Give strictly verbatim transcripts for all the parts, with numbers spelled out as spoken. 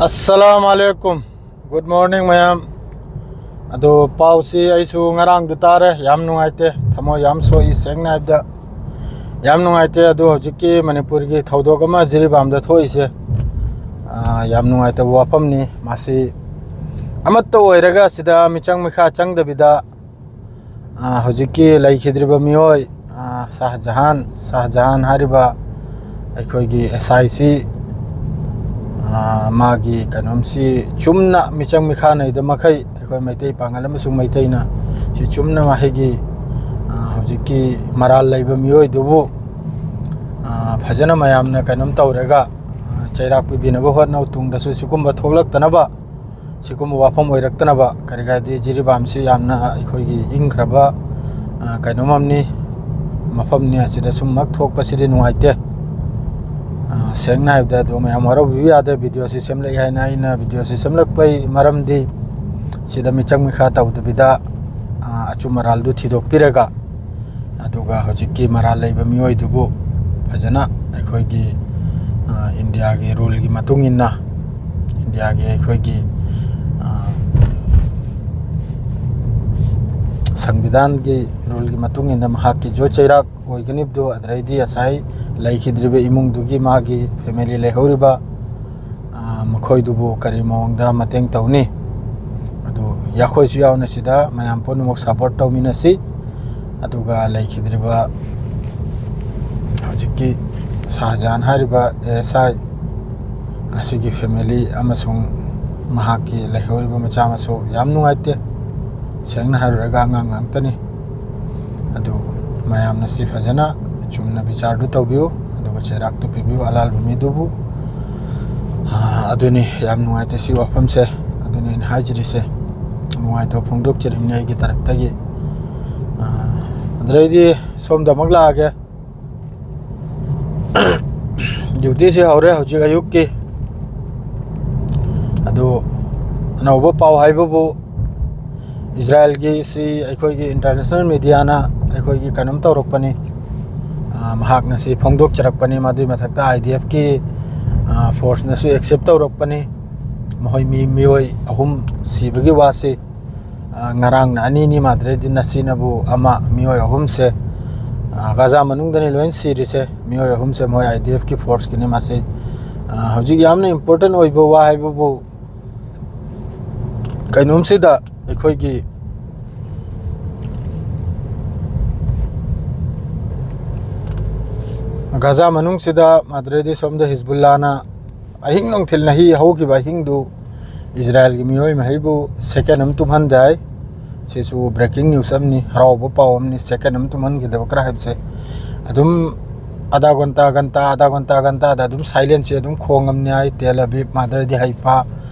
ꯑꯁꯂꯥꯝ ꯑꯂꯩꯀꯨꯝ꯫ Good morning ꯃꯌꯥꯝ꯫ ꯑꯗꯣ ꯄꯥꯎꯁꯤ ꯑꯩꯁꯨ ꯉꯔꯥꯡꯗꯨ ꯇꯥꯔꯦ, ꯌꯥꯝ ꯅꯨꯡꯉꯥꯏꯇꯦ, ꯊꯃꯣꯏ ꯌꯥꯝ ꯁꯣꯛꯏ꯫ ꯁꯦꯡꯅ ꯍꯥꯏꯕꯗ ꯌꯥꯝ ꯅꯨꯡꯉꯥꯏꯇꯦ꯫ ꯑꯗꯣ ꯍꯧꯖꯤꯛꯀꯤ ꯃꯅꯤꯄꯨꯔꯒꯤ ꯊꯧꯗꯣꯛ ꯑꯃ ꯖꯤꯔꯤꯕꯥꯝꯗ ꯊꯣꯛꯏꯁꯦ, ꯑꯥ, ꯌꯥꯝ ꯅꯨꯡꯉꯥꯏꯇꯕ ꯋꯥꯐꯝꯅꯤ꯫ ꯃꯁꯤ ꯑꯃꯠꯇ ꯑꯣꯏꯔꯒ ꯁꯤꯗ ꯃꯤꯆꯪ ꯃꯤꯈꯥ ꯆꯪꯗꯕꯤꯗ, ꯑꯥ, ꯍꯧꯖꯤꯛꯀꯤ ꯂꯩꯈꯤꯗ꯭ꯔꯤꯕ ꯃꯤꯑꯣꯏ, ꯑꯥ, ꯁꯥꯍꯖꯍꯥꯟ, ꯁꯥꯍꯖꯍꯥꯟ ꯍꯥꯏꯔꯤꯕ ꯑꯩꯈꯣꯏꯒꯤ SIC, ꯑꯥ, ꯃꯥꯒꯤ ꯀꯩꯅꯣꯝꯁꯤ ꯆꯨꯝꯅ ꯃꯤꯆꯪ ꯃꯤꯈꯥ ꯅꯩꯗ ꯃꯈꯩ ꯑꯩꯈꯣꯏ ꯃꯩꯇꯩ ꯄꯥꯡꯒꯜ ꯑꯃꯁꯨꯡ ꯃꯩꯇꯩꯅ ꯁꯤ ꯆꯨꯝꯅ ꯃꯍꯩꯒꯤ, ꯑꯥ, ꯍꯧꯖꯤꯛꯀꯤ ꯃꯔꯥꯜ ꯂꯩꯕ ꯃꯤꯑꯣꯏꯗꯨꯕꯨ, ꯑꯥ, ꯐꯖꯅ ꯃꯌꯥꯝꯅ ꯀꯩꯅꯣꯝ ꯇꯧꯔꯒ, ꯑꯥ, ꯆꯩꯔꯥꯛ ꯄꯤꯕꯤꯅꯕ ꯍꯣꯠꯅꯧ꯫ ꯇꯨꯡꯗꯁꯨ ꯁꯤꯒꯨꯝꯕ ꯊꯣꯛꯂꯛꯇꯅꯕ, ꯁꯤꯒꯨꯝꯕ ꯋꯥꯐꯝ ꯑꯣꯏꯔꯛꯇꯅꯕ꯫ ꯀꯔꯤꯒꯤꯔꯗꯤ ꯖꯤꯔꯤꯕꯥꯝꯁꯤ ꯌꯥꯝꯅ ꯑꯩꯈꯣꯏꯒꯤ ꯏꯪꯈ꯭ꯔꯕ, ꯑ, ꯀꯩꯅꯣꯝ ꯑꯃꯅꯤ, ꯃꯐꯝꯅꯤ꯫ ꯑꯁꯤꯗ ꯁꯨꯝꯃꯛ ꯊꯣꯛꯄꯁꯤꯗꯤ ꯅꯨꯡꯉꯥꯏꯇꯦ꯫ ꯑ, ꯁꯦꯡꯅ ꯍꯥꯏꯕꯗ ꯑꯗꯣ ꯃꯌꯥꯝ ꯋꯥꯔꯧꯕꯤꯕ ꯌꯥꯗꯦ꯫ ꯚꯤꯗꯤꯑꯣꯁꯤ ꯁꯦꯝꯂꯛꯏ ꯍꯥꯏꯅ ꯑꯩꯅ ꯚꯤꯗꯤꯑꯣꯁꯤ ꯁꯦꯝꯂꯛꯄꯒꯤ ꯃꯔꯝꯗꯤ ꯁꯤꯗ ꯃꯤꯆꯪ ꯃꯤꯈꯥ ꯇꯧꯗꯕꯤꯗ, ꯑ, ꯑꯆꯨꯝ ꯑꯔꯥꯜꯗꯨ ꯊꯤꯗꯣꯛꯄꯤꯔꯒ, ꯑꯗꯨꯒ ꯍꯧꯖꯤꯛꯀꯤ ꯃꯔꯥꯜ ꯂꯩꯕ ꯃꯤꯑꯣꯏꯗꯨꯕꯨ ꯐꯖꯅ ꯑꯩꯈꯣꯏꯒꯤ, ꯑ, ꯏꯟꯗꯤꯌꯥꯒꯤ ꯔꯨꯜꯒꯤ ꯃꯇꯨꯡ ꯏꯟꯅ, ꯏꯟꯗꯤꯌꯥꯒꯤ ꯑꯩꯈꯣꯏꯒꯤ, ꯑ, ꯁꯪꯕꯤꯙꯥꯟꯒꯤ ꯔꯨꯜꯒꯤ ꯃꯇꯨꯡ ꯏꯟꯅ ꯃꯍꯥꯛꯀꯤꯁꯨ ꯆꯩꯔꯥꯛ ꯑꯣꯏꯒꯅꯤꯕꯗꯨ, ꯑꯗꯨꯗꯩꯗꯤ ꯉꯁꯥꯏ ꯂꯩꯈꯤꯗ꯭ꯔꯤꯕ ꯏꯃꯨꯡꯗꯨꯒꯤ ꯃꯥꯒꯤ ꯐꯦꯃꯤꯂꯤ ꯂꯩꯍꯧꯔꯤꯕ, ꯑ, ꯃꯈꯣꯏꯗꯨꯕꯨ ꯀꯔꯤ ꯃꯑꯣꯡꯗ ꯃꯇꯦꯡ ꯇꯧꯅꯤ? ꯑꯗꯨ ꯌꯥꯈꯣꯏꯁꯨ ꯌꯥꯎꯅ ꯁꯤꯗ ꯃꯌꯥꯝ ꯄꯨꯝꯅꯃꯛ ꯁꯄꯣꯔꯠ ꯇꯧꯃꯤꯟꯅꯁꯤ꯫ ꯑꯗꯨꯒ ꯂꯩꯈꯤꯗ꯭ꯔꯤꯕ ꯍꯧꯖꯤꯛꯀꯤ ꯁꯥꯍꯖꯥꯟ ꯍꯥꯏꯔꯤꯕ SI ꯑꯁꯤꯒꯤ ꯐꯦꯃꯤꯂꯤ ꯑꯃꯁꯨꯡ ꯃꯍꯥꯛꯀꯤ ꯂꯩꯍꯧꯔꯤꯕ ꯃꯆꯥ ꯃꯁꯨ ꯌꯥꯝ ꯅꯨꯡꯉꯥꯏꯇꯦ꯫ ꯁꯦꯡꯅ ꯍꯥꯏꯔꯨꯔꯒ ꯑꯉꯥꯡ ꯉꯥꯛꯇꯅꯤ꯫ ꯑꯗꯨ ꯃꯌꯥꯝꯅ ꯁꯤ ꯐꯖꯅ ꯆꯨꯝꯅ ꯕꯤꯆꯥꯔꯗꯨ ꯇꯧꯕꯤꯌꯨ, ꯑꯗꯨꯒ ꯆꯩꯔꯥꯛꯇꯨ ꯄꯤꯕꯤꯌꯨ ꯑꯂꯥꯜꯕ ꯃꯤꯗꯨꯕꯨ꯫ ꯑꯥ, ꯑꯗꯨꯅꯤ ꯌꯥꯝ ꯅꯨꯡꯉꯥꯏꯇꯦ ꯁꯤ ꯋꯥꯐꯝꯁꯦ꯫ ꯑꯗꯨꯅꯤ ꯑꯩꯅ ꯍꯥꯏꯖꯔꯤꯁꯦ, ꯅꯨꯡꯉꯥꯏꯇꯕ ꯐꯣꯡꯗꯣꯛꯆꯔꯤꯕꯅꯤ ꯑꯩꯒꯤ ꯇꯔꯞꯇꯒꯤ꯫ ꯑꯥ, ꯑꯗꯨꯗꯩꯗꯤ ꯁꯣꯝꯗ ꯑꯃꯨꯛ ꯂꯥꯛꯑꯒꯦ꯫ ꯗ꯭ꯌꯨꯇꯤꯁꯤ ꯍꯧꯔꯦ ꯍꯧꯖꯤꯛ ꯑꯌꯨꯛꯀꯤ꯫ ꯑꯗꯨ ꯑꯅꯧꯕ ꯄꯥꯎ ꯍꯥꯏꯕꯕꯨ, ꯏꯖꯔꯥꯏꯜꯒꯤ ꯁꯤ ꯑꯩꯈꯣꯏꯒꯤ ꯏꯟꯇꯔꯅꯦꯁꯅꯦꯜ ꯃꯦꯗꯤꯌꯥꯅ ꯑꯩꯈꯣꯏꯒꯤ ꯀꯩꯅꯣꯝ ꯇꯧꯔꯛꯄꯅꯤ꯫ ꯑ, ꯃꯍꯥꯛꯅ ꯁꯤ ꯐꯣꯡꯗꯣꯛꯆꯔꯛꯄꯅꯤ꯫ ꯃꯗꯨꯒꯤ ꯃꯊꯛꯇ IDFꯀꯤ, ꯑ, ꯐꯣꯔꯁꯅꯁꯨ ꯑꯦꯛꯁꯦꯞ ꯇꯧꯔꯛꯄꯅꯤ꯫ ꯃꯈꯣꯏ ꯃꯤ, ꯃꯤꯑꯣꯏ ꯑꯍꯨꯝ ꯁꯤꯕꯒꯤ ꯋꯥꯁꯤ, ꯑ, ꯉꯔꯥꯡꯅ ꯑꯅꯤꯅꯤ, ꯃꯥꯗ꯭ꯔꯦꯗꯤ ꯅꯁꯤꯅꯕꯨ ꯑꯃ, ꯃꯤꯑꯣꯏ ꯑꯍꯨꯝꯁꯦ, ꯑ, ꯒꯥꯖꯥ ꯃꯅꯨꯡꯗꯅꯤ ꯂꯣꯏꯅ ꯁꯤꯔꯤꯁꯦ꯫ ꯃꯤꯑꯣꯏ ꯑꯍꯨꯝꯁꯦ ꯃꯣꯏ IDF ꯀꯤ force ꯀꯤꯅꯤ꯫ ꯃꯁꯤ, ꯑ, ꯍꯧꯖꯤꯛ ꯌꯥꯝꯅ important ꯑꯣꯏꯕ ꯋꯥ ꯍꯥꯏꯕꯕꯨ, ꯀꯩꯅꯣꯝꯁꯤꯗ ꯑꯩꯈꯣꯏꯒꯤ ꯒꯥꯖꯥ ꯃꯅꯨꯡꯁꯤꯗ, ꯃꯥꯗ꯭ꯔꯦꯗꯤ ꯁꯣꯝꯗ ꯍꯤꯖꯕꯨꯜꯂꯥꯅ ꯑꯍꯤꯡ ꯅꯨꯡꯊꯤꯜ ꯅꯍꯤ ꯍꯧꯈꯤꯕ ꯑꯍꯤꯡꯗꯨ ꯏꯖꯔꯥꯌꯦꯜꯒꯤ ꯃꯤꯑꯣꯏ ꯃꯍꯩꯕꯨ second ꯑꯃ ꯇꯨꯝꯍꯟꯗꯦ ꯍꯥꯏ꯫ ꯁꯤꯁꯨ breaking news ꯑꯃꯅꯤ, ꯍꯔꯥꯎꯕ ꯄꯥꯎ ꯑꯃꯅꯤ꯫ Second ꯑꯃ ꯇꯨꯝꯍꯟꯈꯤꯗꯕ ꯈꯔ ꯍꯥꯏꯕꯁꯦ, ꯑꯗꯨꯝ ꯑꯗꯥ ꯒꯟꯇꯥ ꯒꯟꯇꯥ, ꯑꯗꯥ ꯒꯟꯇꯥ ꯒꯟꯇꯥꯗ ꯑꯗꯨꯝ silence ꯁꯦ ꯑꯗꯨꯝ ꯈꯣꯡꯉꯝꯅꯤ ꯍꯥꯏ꯫ ꯇꯦꯜ ꯑꯕꯤꯕ, ꯃꯥꯗ꯭ꯔꯦꯗꯤ ꯍꯥꯏꯐꯥ,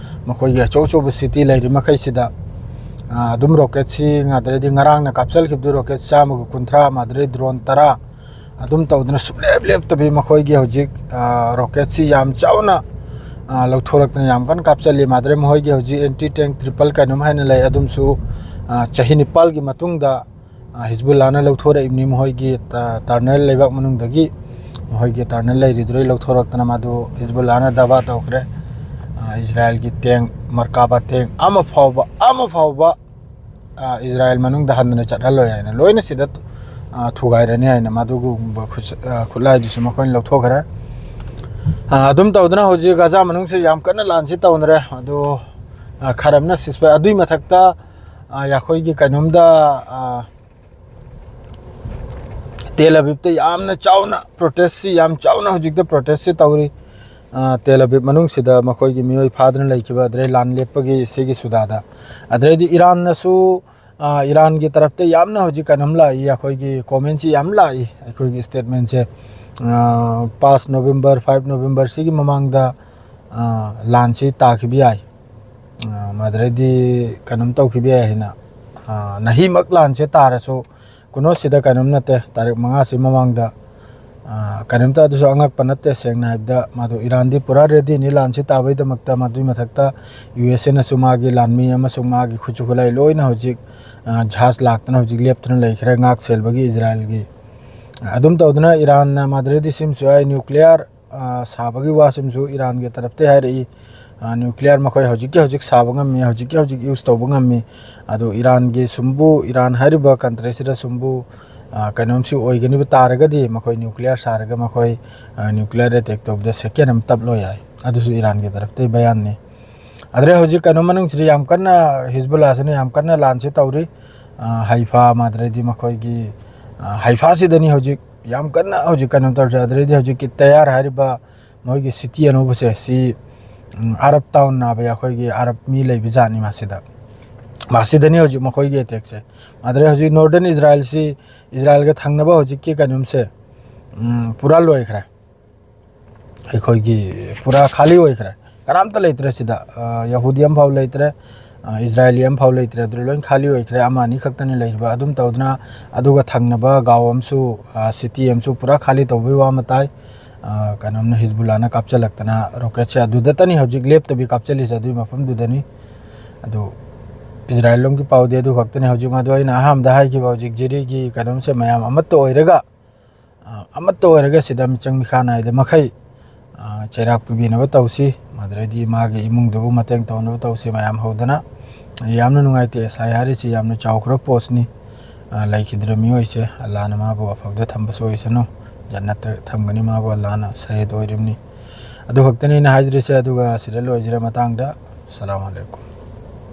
ꯃꯈꯣꯏꯒꯤ ꯑꯆꯧ ꯑꯆꯧꯕ city ꯂꯩꯔꯤ ꯃꯈꯩꯁꯤꯗ, ꯑ, ꯑꯗꯨꯝ rocket ꯁꯤ ꯃꯥꯗ꯭ꯔꯦꯗꯤ ꯉꯔꯥꯡꯅ ꯀꯥꯞꯆꯈꯤꯕꯗꯨ rocket ꯆꯥꯝꯃꯒ ꯀꯨꯟꯊ꯭ꯔꯥ, ꯃꯥꯗ꯭ꯔꯦꯗꯤ drone ꯇꯔꯥ, ꯑꯗꯨꯝ ꯇꯧꯗꯅ ꯁꯨꯡꯂꯦꯞ ꯂꯦꯞꯇꯕꯤ ꯃꯈꯣꯏꯒꯤ ꯍꯧꯖꯤꯛ, ꯑ, rocket ꯁꯤ ꯌꯥꯝ ꯆꯥꯎꯅ, ꯑ, ꯂꯧꯊꯣꯔꯛꯇꯅ ꯌꯥꯝ ꯀꯟꯅ ꯀꯥꯞꯆꯜꯂꯤ꯫ ꯃꯥꯗ꯭ꯔꯦ ꯃꯈꯣꯏꯒꯤ ꯍꯧꯖꯤꯛ anti tank triple ꯀꯩꯅꯣꯝ ꯍꯥꯏꯅ ꯂꯩ, ꯑꯗꯨꯝꯁꯨ, ꯑ, ꯆꯍꯤ ꯅꯤꯄꯥꯜꯒꯤ ꯃꯇꯨꯡꯗ, ꯑ, ꯍꯤꯖꯕꯨꯜꯂꯥꯅ ꯂꯧꯊꯣꯔꯛꯏꯕꯅꯤ꯫ ꯃꯈꯣꯏꯒꯤ ꯇ-, tunnel ꯂꯩꯕꯥꯛ ꯃꯅꯨꯡꯗꯒꯤ ꯃꯈꯣꯏꯒꯤ tunnel ꯂꯩꯔꯤꯗꯨꯗꯩ ꯂꯧꯊꯣꯔꯛꯇꯅ ꯃꯗꯨ ꯍꯤꯖꯕꯨꯜꯂꯥꯅ ꯗꯥꯕꯥ ꯇꯧꯈ꯭ꯔꯦ꯫ ꯑ, ꯏꯖꯔꯥꯌꯦꯜꯒꯤ tank, ꯃꯔꯀꯥꯕꯥ tank ꯑꯃ ꯐꯥꯎꯕ, ꯑꯃ ꯐꯥꯎꯕ, ꯑ, ꯏꯖꯔꯥꯌꯦꯜ ꯃꯅꯨꯡꯗ ꯍꯟꯗꯅ ꯆꯠꯍꯜꯂꯣꯏ ꯍꯥꯏꯅ, ꯂꯣꯏꯅ ꯁꯤꯗ, ꯑ, ꯊꯨꯒꯥꯏꯔꯅꯤ ꯍꯥꯏꯅ ꯃꯗꯨꯒꯨꯝꯕ ꯈꯨꯠꯁ-, ꯑ, ꯈꯨꯠꯂꯥꯏꯗꯨꯁꯨ ꯃꯈꯣꯏꯅ ꯂꯧꯊꯣꯛꯈ꯭ꯔꯦ꯫ ꯑ, ꯑꯗꯨꯝ ꯇꯧꯗꯅ ꯍꯧꯖꯤꯛ ꯒꯥꯖꯥ ꯃꯅꯨꯡꯁꯤ ꯌꯥꯝ ꯀꯟꯅ ꯂꯥꯟꯁꯤ ꯇꯧꯅꯔꯦ꯫ ꯑꯗꯣ, ꯑ, ꯈꯔ ꯑꯃꯅ ceasefire, ꯑꯗꯨꯏ ꯃꯊꯛꯇ, ꯑ, ꯑꯩꯈꯣꯏꯒꯤ ꯀꯩꯅꯣꯝꯗ, ꯑ, ꯇꯦꯜ ꯑꯕꯤꯕꯇ ꯌꯥꯝꯅ ꯆꯥꯎꯅ protest ꯁꯤ, ꯌꯥꯝ ꯆꯥꯎꯅ ꯍꯧꯖꯤꯛꯇ protest ꯁꯤ ꯇꯧꯔꯤ꯫ ꯑ, ꯇꯦꯜ ꯑꯕꯤꯕ ꯃꯅꯨꯡꯁꯤꯗ ꯃꯈꯣꯏꯒꯤ ꯃꯤꯑꯣꯏ ꯐꯥꯗꯨꯅ ꯂꯩꯈꯤꯕ, ꯑꯗꯩ ꯂꯥꯟ ꯂꯦꯞꯄꯒꯤ ꯁꯤꯒꯤ ꯁꯨꯗꯥꯗ꯫ ꯑꯗꯩꯗꯤ ꯏꯔꯥꯟꯅꯁꯨ, ꯑ, ꯏꯔꯥꯟꯒꯤ ꯇꯔꯞꯇ ꯌꯥꯝꯅ ꯍꯧꯖꯤꯛ ꯀꯩꯅꯣꯝ ꯂꯥꯛꯏ, ꯑꯩꯈꯣꯏꯒꯤ comment ꯁꯤ ꯌꯥꯝ ꯂꯥꯛꯏ, ꯑꯩꯈꯣꯏꯒꯤ statement ꯁꯦ꯫ ꯑ, past November, five November ꯁꯤꯒꯤ ꯃꯃꯥꯡꯗ, ꯑ, ꯂꯥꯟꯁꯤ ꯇꯥꯈꯤꯕ ꯌꯥꯏ, ꯑ, ꯃꯗꯨꯗꯩꯗꯤ ꯀꯩꯅꯣꯝ ꯇꯧꯈꯤꯕ ꯌꯥꯏ ꯍꯥꯏꯅ, ꯑ, ꯅꯍꯤꯃꯛ ꯂꯥꯟꯁꯦ ꯇꯥꯔꯁꯨ, ꯀꯩꯅꯣꯁꯤꯗ ꯀꯩꯅꯣꯝ ꯅꯠꯇꯦ, ꯇꯥꯔꯤꯛ ꯃꯉꯥꯁꯤ ꯃꯃꯥꯡꯗ, ꯑ, ꯀꯔꯤꯝꯇ ꯑꯗꯨꯁꯨ ꯑꯉꯛꯄ ꯅꯠꯇꯦ꯫ ꯁꯦꯡꯅ ꯍꯥꯏꯕꯗ, ꯃꯗꯨ ꯏꯔꯥꯟꯗꯤ ꯄꯨꯔꯥ ready ꯅꯤ ꯂꯥꯟꯁꯤ ꯇꯥꯕꯒꯤꯗꯃꯛꯇ꯫ ꯃꯗꯨꯒꯤ ꯃꯊꯛꯇ ꯌꯨ ꯑꯦꯁ ꯑꯦꯅꯁꯨ ꯃꯥꯒꯤ ꯂꯥꯟꯃꯤ ꯑꯃꯁꯨꯡ ꯃꯥꯒꯤ ꯈꯨꯠꯁꯨ ꯈꯨꯠꯂꯥꯏ ꯂꯣꯏꯅ ꯍꯧꯖꯤꯛ, ꯑ, ꯖꯍꯥꯖ ꯂꯥꯛꯇꯅ ꯍꯧꯖꯤꯛ ꯂꯦꯞꯇꯨꯅ ꯂꯩꯈ꯭ꯔꯦ, ꯉꯥꯛ ꯁꯦꯜꯕꯒꯤ ꯏꯖꯔꯥꯌꯦꯜꯒꯤ꯫ ꯑꯗꯨꯝ ꯇꯧꯗꯅ ꯏꯔꯥꯟꯅ ꯃꯥꯗ꯭ꯔꯦꯗꯤ ꯁꯤꯝꯁꯨ ꯍꯥꯏ, nuclear, ꯑ, ꯁꯥꯕꯒꯤ ꯋꯥꯁꯤꯝꯁꯨ ꯏꯔꯥꯟꯒꯤ ꯇꯔꯞꯇꯒꯤ ꯍꯥꯏꯔꯛꯏ꯫ ꯅ꯭ꯌꯨꯀ꯭ꯂꯤꯌꯥꯔ ꯃꯈꯣꯏ ꯍꯧꯖꯤꯛꯀꯤ ꯍꯧꯖꯤꯛ ꯁꯥꯕ ꯉꯝꯃꯤ, ꯍꯧꯖꯤꯛꯀꯤ ꯍꯧꯖꯤꯛ ꯌꯨꯁ ꯇꯧꯕ ꯉꯝꯃꯤ꯫ ꯑꯗꯨ ꯏꯔꯥꯟꯒꯤ ꯁꯨꯝꯕꯨ, ꯏꯔꯥꯟ ꯍꯥꯏꯔꯤꯕ ꯀꯟꯇ꯭ꯔꯤꯁꯤꯗ ꯁꯨꯝꯕꯨ, ꯑ, ꯀꯩꯅꯣꯝꯁꯤ ꯑꯣꯏꯒꯅꯤꯕ ꯇꯥꯔꯒꯗꯤ, ꯃꯈꯣꯏ ꯅ꯭ꯌꯨꯀ꯭ꯂꯤꯌꯥꯔ ꯁꯥꯔꯒ ꯃꯈꯣꯏ, ꯑ, ꯅ꯭ꯌꯨꯀ꯭ꯂꯤꯌꯥꯔ ꯑꯦꯇꯦꯛ ꯇꯧꯕꯗ ꯁꯦꯀꯦꯟ ꯑꯃ ꯇꯞꯂꯣꯏ ꯍꯥꯏ꯫ ꯑꯗꯨꯁꯨ ꯏꯔꯥꯟꯒꯤ ꯇꯔꯐꯇꯒꯤ ꯕꯌꯥꯟꯅꯤ꯫ ꯑꯗꯨꯗꯩ ꯍꯧꯖꯤꯛ ꯀꯩꯅꯣ ꯃꯅꯨꯡꯁꯤꯗ ꯌꯥꯝ ꯀꯟꯅ, ꯍꯤꯖꯕꯨꯜꯂꯥꯁꯤꯅ ꯌꯥꯝ ꯀꯟꯅ ꯂꯥꯟꯁꯤ ꯇꯧꯔꯤ꯫ ꯑ, ꯍꯩꯐꯥ, ꯑꯗꯨꯗꯩꯗꯤ ꯃꯈꯣꯏꯒꯤ, ꯑ, ꯍꯩꯐꯥꯁꯤꯗꯅꯤ ꯍꯧꯖꯤꯛ ꯌꯥꯝ ꯀꯟꯅ ꯍꯧꯖꯤꯛ ꯀꯩꯅꯣ ꯇꯧꯔꯤꯁꯦ꯫ ꯑꯗꯨꯗꯩꯗꯤ ꯍꯧꯖꯤꯛꯀꯤ ꯇꯌꯥꯔ ꯍꯥꯏꯔꯤꯕ ꯃꯣꯏꯒꯤ ꯁꯤꯇꯤ ꯑꯅꯧꯕꯁꯦ, ꯁꯤ, ꯎꯝ, ꯑꯔꯕ ꯇꯥꯎꯟ ꯍꯥꯏꯕ ꯑꯩꯈꯣꯏꯒꯤ ꯑꯔꯕ ꯃꯤ ꯂꯩꯕ ꯖꯥꯠꯅꯤ ꯃꯁꯤꯗ꯫ ꯃꯁꯤꯗꯅꯤ ꯍꯧꯖꯤꯛ ꯃꯈꯣꯏꯒꯤ ꯑꯦꯇꯦꯛꯁꯦ꯫ ꯑꯗꯨꯗꯩ ꯍꯧꯖꯤꯛ ꯅꯣꯔꯗꯔꯟ ꯏꯖꯔꯥꯏꯜꯁꯤ, ꯏꯖꯔꯥꯏꯜꯒ ꯊꯪꯅꯕ ꯍꯧꯖꯤꯛꯀꯤ ꯀꯩꯅꯣꯝꯁꯦ, ꯎꯝ, ꯄꯨꯔꯥ ꯂꯣꯏꯈ꯭ꯔꯦ꯫ ꯑꯩꯈꯣꯏꯒꯤ ꯄꯨꯔꯥ ꯈꯥꯂꯤ ꯑꯣꯏꯈ꯭ꯔꯦ꯫ ꯀꯅꯥꯝꯇ ꯂꯩꯇ꯭ꯔꯦ ꯁꯤꯗ꯫ ꯑ, ꯌꯍꯨꯗꯤ ꯑꯃꯐꯥꯎ ꯂꯩꯇ꯭ꯔꯦ, ꯑ, ꯏꯖꯔꯥꯏꯂꯤ ꯑꯃꯐꯥꯎ ꯂꯩꯇ꯭ꯔꯦ꯫ ꯑꯗꯨ ꯂꯣꯏ ꯈꯥꯂꯤ ꯑꯣꯏꯈ꯭ꯔꯦ꯫ ꯑꯃ ꯑꯅꯤ ꯈꯛꯇꯅꯤ ꯂꯩꯔꯤꯕ꯫ ꯑꯗꯨꯝ ꯇꯧꯗꯅ ꯑꯗꯨꯒ ꯊꯪꯅꯕ ꯒꯥꯎ ꯑꯃꯁꯨ, ꯑ, ꯁꯤꯇꯤ ꯑꯃꯁꯨ ꯄꯨꯔꯥ ꯈꯥꯂꯤ ꯇꯧꯕꯒꯤ ꯋꯥ ꯑꯃ ꯇꯥꯏ꯫ ꯑ, ꯀꯩꯅꯣꯝꯅ ꯍꯤꯖꯕꯨꯜꯂꯥꯅ ꯀꯥꯞꯆꯜꯂꯛꯇꯅ ꯔꯣꯀꯦꯠꯁꯦ ꯑꯗꯨꯗꯇꯅꯤ ꯍꯧꯖꯤꯛ ꯂꯦꯞꯇꯕꯤ ꯀꯥꯞꯆꯜꯂꯤꯁꯦ, ꯑꯗꯨꯒꯤ ꯃꯐꯝꯗꯨꯗꯅꯤ꯫ ꯑꯗꯨ ꯏꯖꯔꯥꯏꯜ ꯂꯣꯝꯒꯤ ꯄꯥꯎꯗꯤ ꯑꯗꯨ ꯈꯛꯇꯅꯤ꯫ ꯍꯧꯖꯤꯛ ꯃꯗꯨ ꯑꯩꯅ ꯑꯍꯥꯟꯕꯗ ꯍꯥꯏꯈꯤꯕ ꯍꯧꯖꯤꯛ ꯖꯤꯔꯤꯒꯤ ꯀꯩꯅꯣꯝꯁꯦ ꯃꯌꯥꯝ ꯑꯃꯠꯇ ꯑꯣꯏꯔꯒ, ꯑ, ꯑꯃꯠꯇ ꯑꯣꯏꯔꯒ ꯁꯤꯗ ꯃꯤꯆꯪ ꯃꯤꯈꯥ ꯅꯥꯏꯗ ꯃꯈꯩ, ꯑ, ꯆꯩꯔꯥꯛ ꯄꯤꯕꯤꯅꯕ ꯇꯧꯁꯤ꯫ ꯑꯗꯨꯗꯩꯗꯤ ꯃꯥꯒꯤ ꯏꯃꯨꯡꯗꯨꯕꯨ ꯃꯇꯦꯡ ꯇꯧꯅꯕ ꯇꯧꯁꯤ ꯃꯌꯥꯝ ꯍꯧꯗꯅ꯫ ꯌꯥꯝꯅ ꯅꯨꯡꯉꯥꯏꯇꯦ, ꯑꯦꯁ ꯑꯥꯏ ꯍꯥꯏꯔꯤꯁꯤ ꯌꯥꯝꯅ ꯆꯥꯎꯈ꯭ꯔꯕ ꯄꯣꯁꯅꯤ꯫ ꯑ, ꯂꯩꯈꯤꯗ꯭ꯔ ꯃꯤꯑꯣꯏꯁꯦ, ꯑꯜꯂꯥꯅ ꯃꯥꯕꯨ ꯑꯐꯕꯗ ꯊꯝꯕꯁꯨ ꯑꯣꯏꯁꯅꯨ, ꯖꯟꯅꯠꯇ ꯊꯝꯒꯅꯤ ꯃꯥꯕꯨ, ꯑꯜꯂꯥꯅ ꯁꯍꯤꯗ ꯑꯣꯏꯔꯤꯕꯅꯤ꯫ ꯑꯗꯨ ꯈꯛꯇꯅꯤ ꯑꯩꯅ ꯍꯥꯏꯖꯔꯤꯁꯦ꯫ ꯑꯗꯨꯒ ꯁꯤꯗ ꯂꯣꯏꯖꯔꯦ꯫ ꯃꯇꯥꯡꯗ ꯑꯁꯂꯥꯃꯨ ꯑꯂꯩꯀꯨꯝ꯫